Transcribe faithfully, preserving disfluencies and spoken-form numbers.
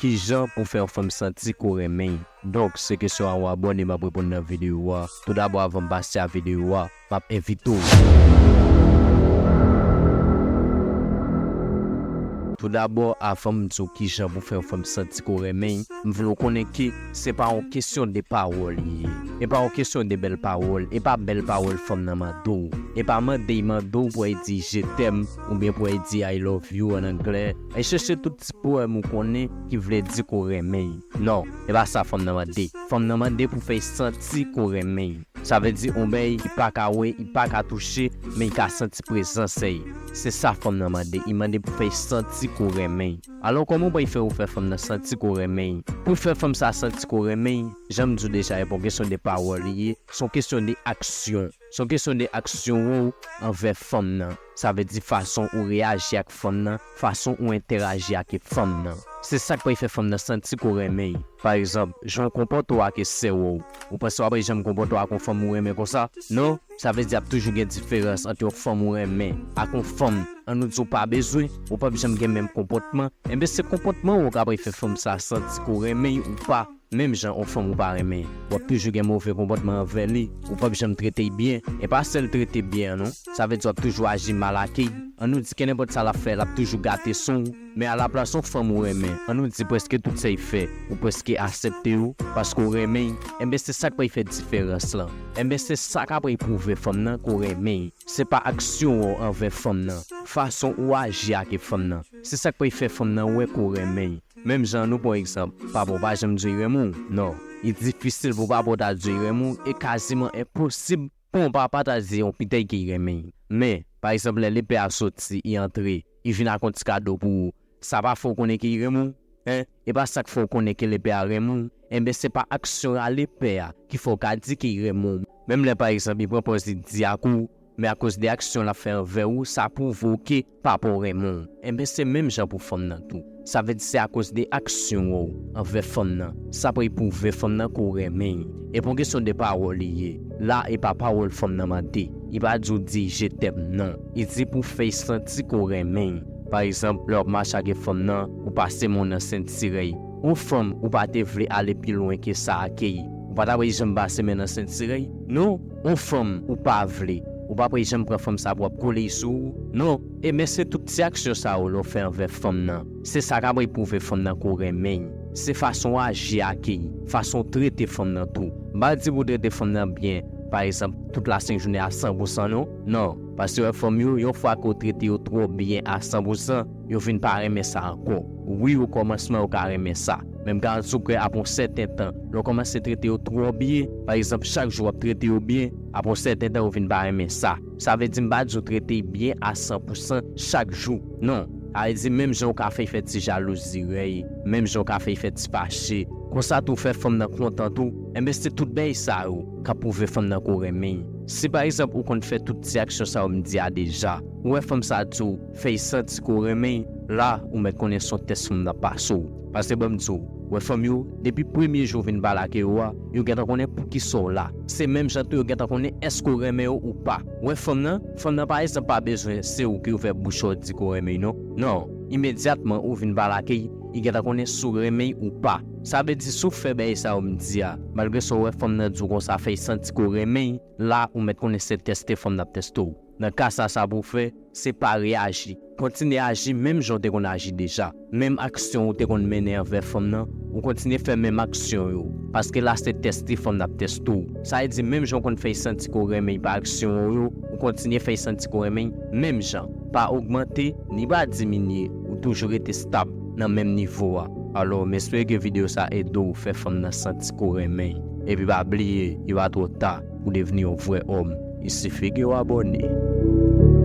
Kijan pou fè yon fanm santi ke w renmen l? Donk, se kesyon a yon abòne m ap reponn nan videyo a. Toudabò, avan m pase a videyo a, m ap envite w. Toudabò, avan m di w kijan pou fè yon fanm santi ke w renmen l, m vle w konnen ke se pa yon kesyon de pawòl li ye. E pa yon kesyon de bèl pawòl. E pa bèl pawòl fanm nan mande w. E pa mande y mande w pou y di je t'aime oubyen pou y di I love you an anglè. Ay chèche tout ti powèm ou konnen ki vle di ke w renmen l. Non, e pa sa fanm nan mande. Fanm nan mande pou fè y santi ke w renmen l. Sa vle di yon bèy li pa ka wè, li pa ka touche, men li ka santi prezans li. Se sa fanm nan mande. Li mande pou fè y santi ke w renmen l. Alò, kòman w pral fè ou fè fanm nan santi ke w renmen l? Pou fè fanm sa santi ke w renmen l, jan m di w deja, e pa yon kesyon de pawòl li ye, se yon kesyon de aksyon. Se yon kesyon de aksyon ou anvè fanm nan. Sa vle di fason ou reyaji ak fanm nan, fason ou entèraji ak fanm nan. Se sa k pral fè fanm nan santi ke w renmen l. Pa egzanp, jan w konpòte w ak sè w, ou panse w ap janm konpòte w ak yon fanm ou renmen konsa? Non, sa vle di ap toujou gen diferans ant yon fanm ou renmen ak yon fanm, ann nou di w pa bezwen, ou p ap janm gen menm konpòtman. Enben, se konpòtman w k ap fè fanm sa santi ke w renmen l ou pa. Menm jan yon fanm ou pa renmen, w ap toujou gen move konpòtman anvè li, ou p ap janm trete l byen. E pa sèl trete l byen an non, sa vle di w ap toujou aji mal ak li. Ann nou di kenenpòt sa l ap fè, l ap toujou gate san w. Men alaplas yon fanm ou renmen, ann nou di prèske tout sa l fè, ou prèske aksepte yo, paske w renmen l, enben se sa k pral fè diferans lan. Enben se sa k ap pwouve fanm nan ke w renmen l. Se pa aksyon w anvè fanm nan, fason ou aji ak fanm nan. Se sa k pral fè fanm nan wè ke w renmen l. Menm jan nou pran egzanp, papa w pa janm di w li renmen w. Non, li difisil pou papa w ta di w li renmen w, e kaziman enposib pou yon papa ta di yon pitèy ke li renmen l. Men, pa egzanp, lè lepè a soti, li antre, li vin ak yon ti kado pou ou, sa pa fè w konnen ke li renmen w? Hein? E pa sa k fè w konnen ke lepè a renmen w? Enben, se pa aksyon a lepè a ki fè w ka di ke li renmen w. Menm lè, pa egzanp, li pran pòz li di ak ou, men akoz de aksyon l ap fè anvè ou, sa pwouve w ke papa w renmen w. Enben, se menm jan pou fanm nan tou. Sa vle di se akoz de aksyon w anvè fanm nan. Sa pral pwouve fanm nan ke w renmen l. E pa yon kesyon de pawòl li ye. La, e pa pawòl fanm nan mande. Li pa di w di je t'aime non. Li di pou fè l santi ke w renmen l. Pa egzanp, lè w ap mache ak fanm nan, ou pase men w nan sentire l. Yon fanm ou pa te vle ale pi lwen ke sa ak li. Ou pa ta pral janm pase men nan sentire l. Non, yon fanm ou pa vle, ou pa pral janm pran fanm sa pou ap kole l sou ou. Non, enben se tout ti aksyon sa yo lè w fè anvè fanm nan. Se sa k ap pwouve fanm nan ke w renmen l. Se fason w aji ak li, fason w trete fanm nan tou. M pa di pou w trete fanm nan byen, pa egzanp, tout la senk jounen a san pou san non. Non, paske w wè fanm yo, yon fwa ke w trete yo twò byen a san pou san, yo vin pa renmen sa ankò. Wi, okòmansman yo ka renmen sa. Men m garanti w ke apre yon sèten tan, lè w kòmanse trete yo twò byen, pa egzanp, chak jou w ap trete yo byen, apre yon sèten tan, yo vin pa renmen sa. Sa vle di m pa di w trete l byen a san pou san chak jou. Non. Sa vle di menm jan w ka fè l fè ti jalouzi rèy, menm jan w ka fè l fè ti fache, konsa tou w fè fanm nan kontan tou, enben se tout bagay sa yo k ap pwouve fanm nan ke w renmen l. Si pa egzanp ou konn fè tout ti aksyon sa yo m di a deja, ou wè fanm sa di w fè l santi ke w renmen l, la ou mèt konnen se yon tès fanm nan ap pase w. Paske ban m di w, wè fanm yo, depi premye jou w vin pale ak yo a, yo gentan konnen poukisa w la. Se menm jan tou yo gentan konnen èske w renmen yo ou pa. Wè fanm nan, fanm nan pa egzanp pa bezwen se ou ki ouvè bouch ou di ke w renmen l non. Non, imedyatman ou vin pale ak li, li gentan konnen si w renmen l ou pa. Sa vle di si w fè bagay sa yo m di a, malgre sa w wè fanm nan di w konsa fè l santi ke w renmen l, la ou mèt konnen se tèste fanm nan ap tèste w. Nan ka sa, sa pou w fè, se pa reyaji. Kontinye aji menm jan w te konn aji deja. Menm aksyon ou te konn mennen anvè fanm nan, ou kontinye fè menm aksyon yo. Paske la se tèste fanm nan ap tèste w. Sa vle di menm jan w konn fè l santi ke w renmen l pa aksyon w yo, ou kontinye fè l santi ke w renmen l menm jan. Pa ogmante, ni pa diminye, ou toujou rete stab nan menm nivo a. Alò, m espere ke videyo sa ede w fè fanm nan santi ke w renmen l. Epi pa bliye, li pa twò ta pou w devni yon vrè òm. Il sifi ke w abòne.